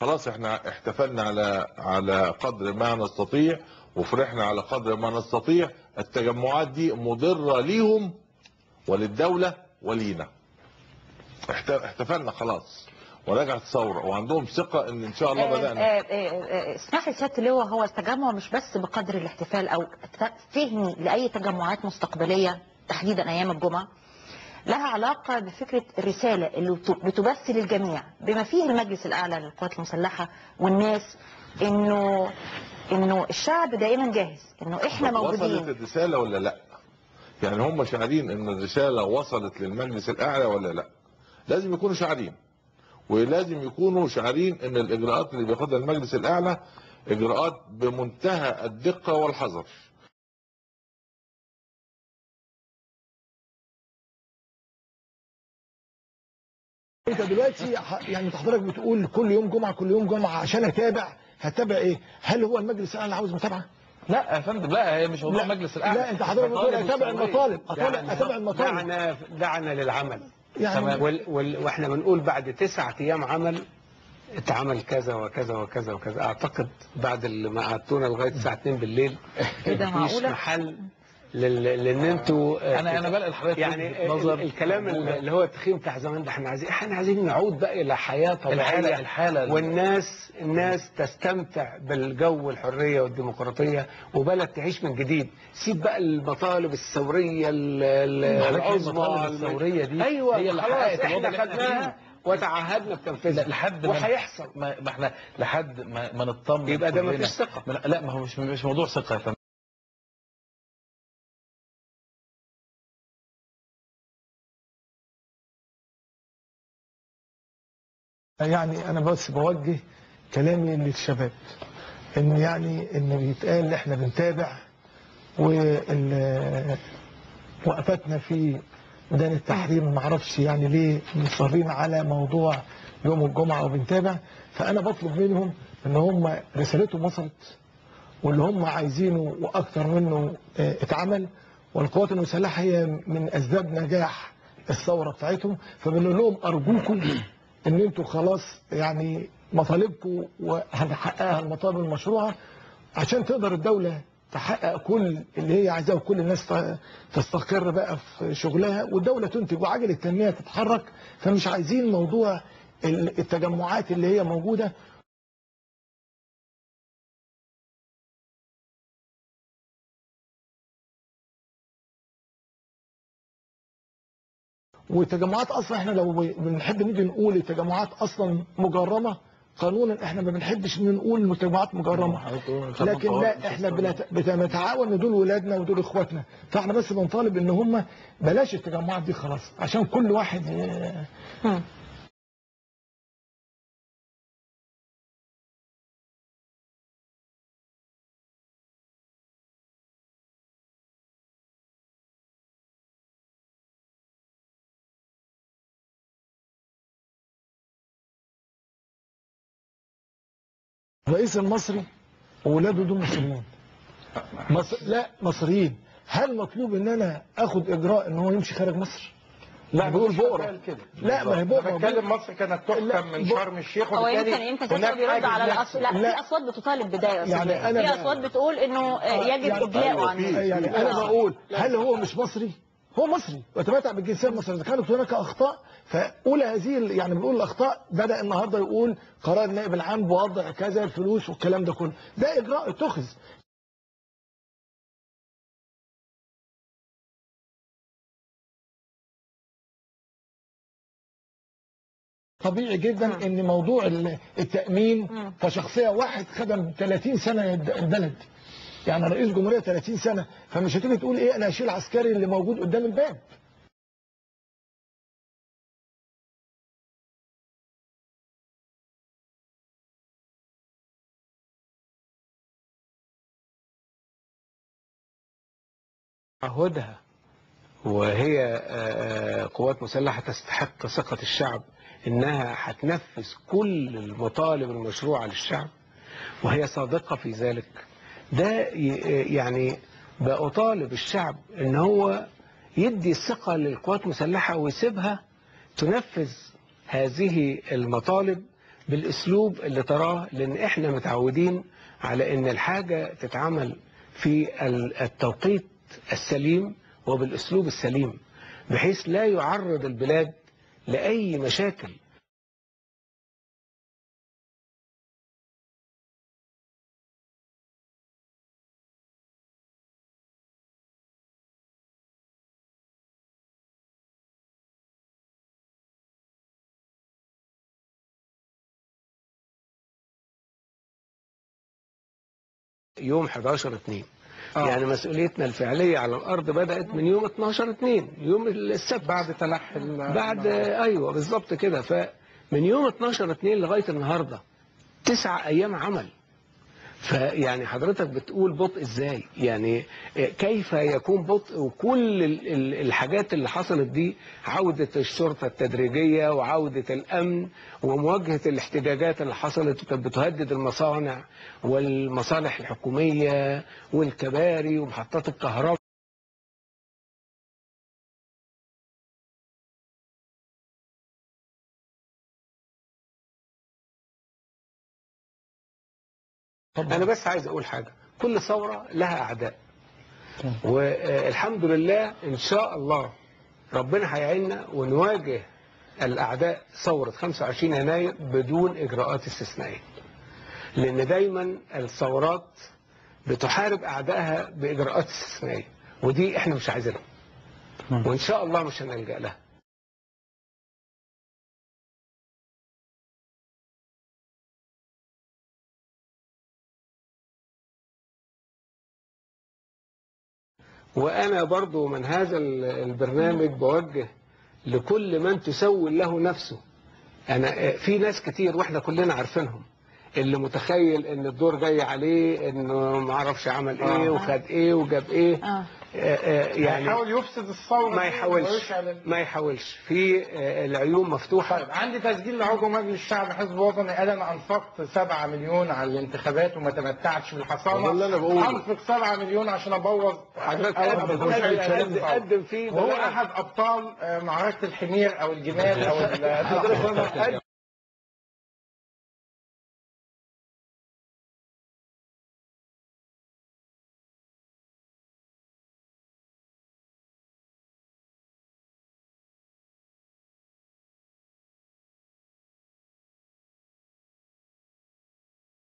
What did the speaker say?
خلاص احنا احتفلنا على قدر ما نستطيع وفرحنا على قدر ما نستطيع. التجمعات دي مضرة ليهم وللدولة ولينا. احتفلنا خلاص ورجعت الثورة وعندهم ثقة ان شاء الله بدأنا. اسمح لي سيادة اللواء، هو التجمع مش بس بقدر الاحتفال او فهمي لأي تجمعات مستقبلية تحديدا ايام الجمعة لها علاقة بفكرة الرسالة اللي بتبث للجميع بما فيه المجلس الأعلى للقوات المسلحة والناس، إنه الشعب دائما جاهز، إنه إحنا موجودين. وصلت الرسالة ولا لا؟ يعني هم شاعرين إن الرسالة وصلت للمجلس الأعلى ولا لا؟ لازم يكونوا شاعرين، ولازم يكونوا شاعرين إن الإجراءات اللي بياخدها المجلس الأعلى إجراءات بمنتهى الدقة والحذر. انت دلوقتي يعني حضرتك بتقول كل يوم جمعه كل يوم جمعه عشان اتابع، هتابع ايه؟ هل هو المجلس الاعلى عاوز متابعه؟ لا يا فندم، لا هي مش موضوع المجلس الاعلى. لا انت حضرتك بتقول اتابع المطالب، اتابع المطالب. دعنا للعمل يعني، واحنا بنقول بعد 9 ايام عمل اتعمل كذا وكذا وكذا وكذا. اعتقد بعد اللي ما قعدتونا لغاية الساعة 2 بالليل مفيش محل لان انتوا انا بلقى لحضرتك يعني نظر الكلام اللي هو التخييم بتاع زمان ده. احنا عايزين نعود بقى الى حياة طبيعية، الحالة والناس تستمتع بالجو الحرية والديمقراطية وبلد تعيش من جديد. سيب بقى المطالب الثورية العظمى، المطالب الثورية دي ايوه هي اللي حققت احنا خدناها وتعهدنا بتنفيذها لحد وهيحصل. ما احنا لحد ما نطمن يبقى ده ما فيش ثقة. لا ما هو مش موضوع ثقة يا فندم. يعني انا بس بوجه كلامي للشباب ان يعني ان بيتقال احنا بنتابع وقفتنا في ميدان التحرير، ما اعرفش يعني ليه مصرين على موضوع يوم الجمعة وبنتابع. فانا بطلب منهم ان هم رسالتهم وصلت واللي هم عايزينه واكثر منه اتعمل، والقوات المسلحة هي من اسباب نجاح الثورة بتاعتهم. فبنقول لهم ارجوكم ان انتوا خلاص يعني مطالبكم وهنحققها، المطالب المشروعة، عشان تقدر الدولة تحقق كل اللي هي عايزاه وكل الناس تستقر بقى في شغلها والدولة تنتج وعجلة التنمية تتحرك. فمش عايزين موضوع التجمعات اللي هي موجودة. والتجمعات اصلا احنا لو بنحب نيجي نقول التجمعات اصلا مجرمه قانونا، احنا ما بنحبش ان نقول التجمعات مجرمه، لكن لا احنا بنتعاون ان دول ولادنا ودول اخواتنا. فاحنا بس بنطالب ان هم بلاش التجمعات دي خلاص عشان كل واحد. الرئيس المصري وولاده دول مصريين، لا مصريين. هل مطلوب ان انا اخد اجراء ان هو يمشي خارج مصر؟ لا بيقول بؤرة. لا ما هي بؤرة. بتكلم مصر كانت تحكم من شرم الشيخ، وبالتالي يمكن هناك بيرد على الأصوات. لا في اصوات بتطالب بده، يعني أنا في اصوات بتقول انه يجب اجلاءه عن يعني انا بقول هل هو مش مصري؟ هو مصري ويتمتع بالجنسيه المصرية. اذا كانت هناك اخطاء فاولى هذه، يعني بنقول الاخطاء. بدا النهارده يقول قرار النائب العام بوضع كذا الفلوس والكلام ده كله، ده اجراء اتخذ. طبيعي جدا ان موضوع التامين كشخصية واحد خدم 30 سنة البلد، يعني رئيس جمهورية 30 سنة، فمش هتيجي تقول ايه انا هشيل عسكري اللي موجود قدام الباب. تعهدها وهي قوات مسلحة تستحق ثقة الشعب انها هتنفذ كل المطالب المشروعة للشعب وهي صادقة في ذلك. ده يعني بأطالب الشعب ان هو يدي الثقة للقوات المسلحة ويسيبها تنفذ هذه المطالب بالاسلوب اللي تراه، لان احنا متعودين على ان الحاجة تتعمل في التوقيت السليم وبالاسلوب السليم، بحيث لا يعرض البلاد لاي مشاكل. يوم 11/2. يعني مسؤوليتنا الفعلية على الأرض بدأت من يوم 12/2، يوم السبت، بعد تنحي بعد، أيوه بالظبط كده. فمن يوم 12/2 لغاية النهاردة 9 أيام عمل. فيعني حضرتك بتقول بطء ازاي؟ يعني كيف يكون بطء وكل الحاجات اللي حصلت دي، عودة الشرطة التدريجية وعودة الأمن ومواجهة الاحتجاجات اللي حصلت وكانت بتهدد المصانع والمصالح الحكومية والكباري ومحطات الكهرباء. أنا بس عايز أقول حاجة، كل ثورة لها أعداء، والحمد لله إن شاء الله ربنا هيعيننا ونواجه الأعداء ثورة 25 يناير بدون إجراءات استثنائية، لأن دايما الثورات بتحارب أعدائها بإجراءات استثنائية، ودي إحنا مش عايزينها، وإن شاء الله مش هنلجأ لها. وأنا برضو من هذا البرنامج بوجه لكل من تسول له نفسه. أنا في ناس كتير وإحنا كلنا عارفينهم، اللي متخيل إن الدور جاي عليه، إنه ما عرفش عمل إيه وخد إيه وجاب إيه، يعني يحاول يفسد الثورة. ما يحاولش، في العيون مفتوحة. طيب عندي تسجيل لعضو مجلس الشعب حزب وطني قال انا انفقت 7 مليون على الانتخابات وما تمتعتش بالحصانة. اللي انا بقوله انفق 7 مليون عشان ابوظ. حضرتك قدم فيه، وهو احد ابطال معركة الحمير او الجمال او